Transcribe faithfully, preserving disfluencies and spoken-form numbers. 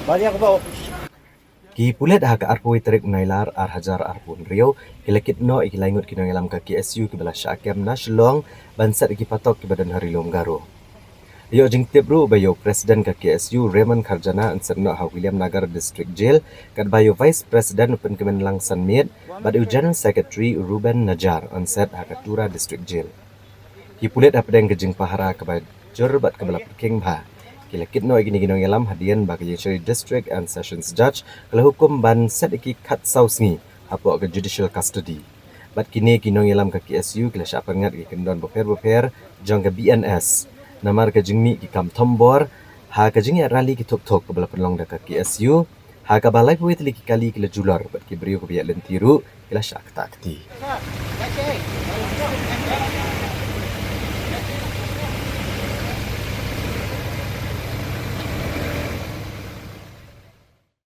Ki pulit ha ka arphew tarik Nailar ar hajar arphew hynriew ki la kit noh ïa ki laingut ki nongïalam ka K S U kiba la shah kem na Shillong ban set ïa ki patok kiba don ha Ri Lum Garo. Ïoh jingtip ruh ba ïa u President ka K S U Raymond Kharjana yn set noh ha Williamnagar District Jail, katba ïa u Vice President u Pynkmenlang Sanmiet bad u General Secretary u Ruben Najar yn set ha ka Tura District Jail. Ki pulit hapdeng ka jingpahara kaba jur bad kaba la pyrkhing bha, ki la kit noh ïa kine ki nongïalam hadien ba ka Judiciary District and Sessions Judge ka la hukum ban set ïa ki khatsaw sngi hapoh ka judicial custody. Bad kine ki nongïalam ka K S U ki la shah pynngat ïa ki kyndon bapher bapher jong ka B N S namar ka jingmih ki kam thombor ha ka jingïaid rally ki thuk thuk kaba la pynlong da ka K S U, ha kaba laiphew tylli ki kali ki la julor bad ki briew kiba ïaid lynti ruh ki la shah ktah kti.